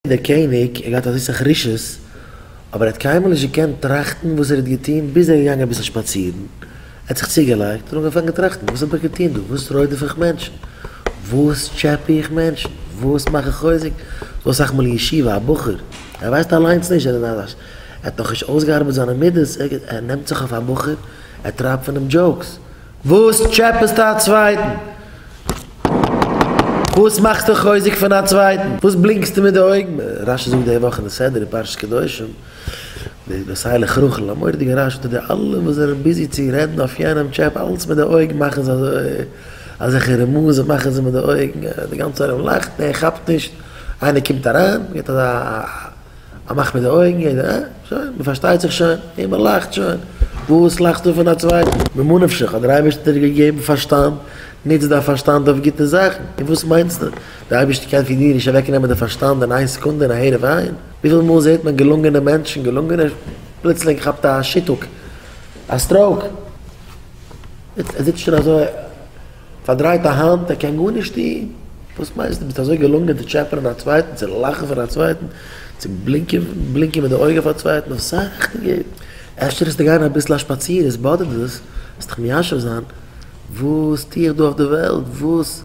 דער קעניג, ער געהאט אזוי סאך רשעות, אבער ער האט קיינמאל נישט געקענט טראכטן וואס ער האט געטון ביז ער איז געגאנגען אביסל שפאצירן, ער האט זיך צוגעלייגט און אנגעפאנגען טראכטן, וואס האב איך געטון דא? וואס רודף איך מענטשן? וואס טשעפע איך מענטשן? וואס מאך איך חוזק? ס'דא אסאך מאל אין ישיבה א בחור, ער ווייסט אליינס נישט, ער איז א ער האט נאכנישט אויסגעארבעט זיינע מידות, ער נעמט זיך אויף א בחור, ער טרייבט פון אים jokes, וואס טשעפעסטו א צווייטן? וואס מאכסטו חוזק פון א צווייטן? וואס בלינקסטו מיט די אויגן? רשי זאגט די וואך אין די סדרה אין פרשת קדושים, די ותלך רחל, א מורא'דיגע רשי, די אלע וואס זענען busy צו רעדן אויף יענעם טשעפ אלץ מיט די אויגן מאכן זיי אזוי, אזעלכע רמזים מאכן זיי מיט די אויגן, די גאנצע עולם לאכט און ער כאפט נישט, איינער קומט אריין, געבט אזא א מאך מיט די אויגן, יעדער אה, שוין, מען פארשטייט זיך שוין, און מען לאכט שוין, וואס לאכסטו פון א צווייטן? ממה נפשך, האט דער אייבערשטער דיר געגעבן פארשטאנד, נוץ דיין פארשטאנד אויף גוטע זאכן, און וואס מיינסטו, דער אייבערשטער קען פון דיר נישט אוועקנעמען די פארשטאנד אין איין סעקונדע אין א הרף עין? וויפיל מאל זעט מען געלונגענע מענטשן, געלונגענע, פלוצלינג כאפט א שיתוק, א stroke, ער זיצט שוין אזוי. פארדרייט א האנט, ער קען גארנישט טון, וואס מיינסטו ביסט אזוי געלונגען צו טשעפענען א צווייטן, צו לאכן פון א צווייטן, צו בלינקען בלינקען מיט די אויגן פאר א צווייטן, אויף סאך געבן, אפשר איז צו גיין אביסל א שפאציר, עס באדערט דאס, זאלסט דיך מיישב זיין, וואס טו איך דא אויף די וועלט, וואס.